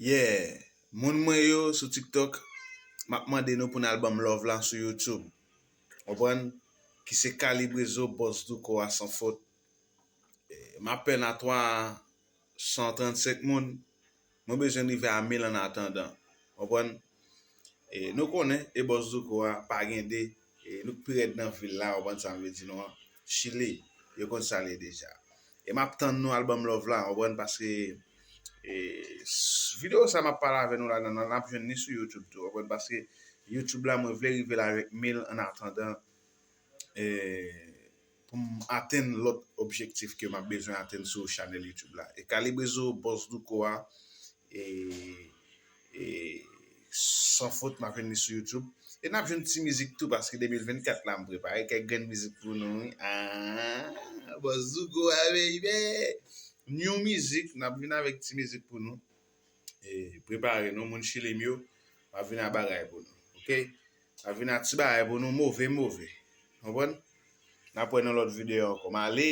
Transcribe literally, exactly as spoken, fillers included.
Yeah, moun mwen yo sou TikTok, m ap mande nou pou n al ban m love la sou YouTube. Konprann? Ki se Kalibrezo, Bòs Douko a san fot. Eh, m apèn a twa san trannsenk moun. Mwen bezwen rive a mil an atandan. Konprann? E nou konnen, e Bòs Douko a, pa gen de, e nou k pi rèd nan vil la, w konprann sa m vle di nou an. Chili, yo konn sa l ye deja. E m ap tann nou al ban m love la, w konprann, paske e, s- videyo sa m ap pale avè nou la, nan, nan, n ap jwenn ni sou YouTube tou, w konprann, paske YouTube la, mwen vle rive la avèk mil an atandan, e, pou m atenn lòt objektif ke m ap bezwen atenn sou chanèl YouTube la. E Kalibrezo, Bòs Douko a, e, e, san fot, m ap jwenn li sou YouTube. E n ap jwenn ti mizik tou, paske de mil vennkat la, m prepare kèk grenn mizik pou nou, wi. Ah, Bòs Douko a, baby! New mizik, n ap vin avèk ti mizik pou nou. E, prepare nou, moun Chili m yo, m ap vin a bagay pou nou, oke? M ap vin a ti bagay pou nou, move, move. Konprann? N ap wè nan lòt videyo ankò. M ale!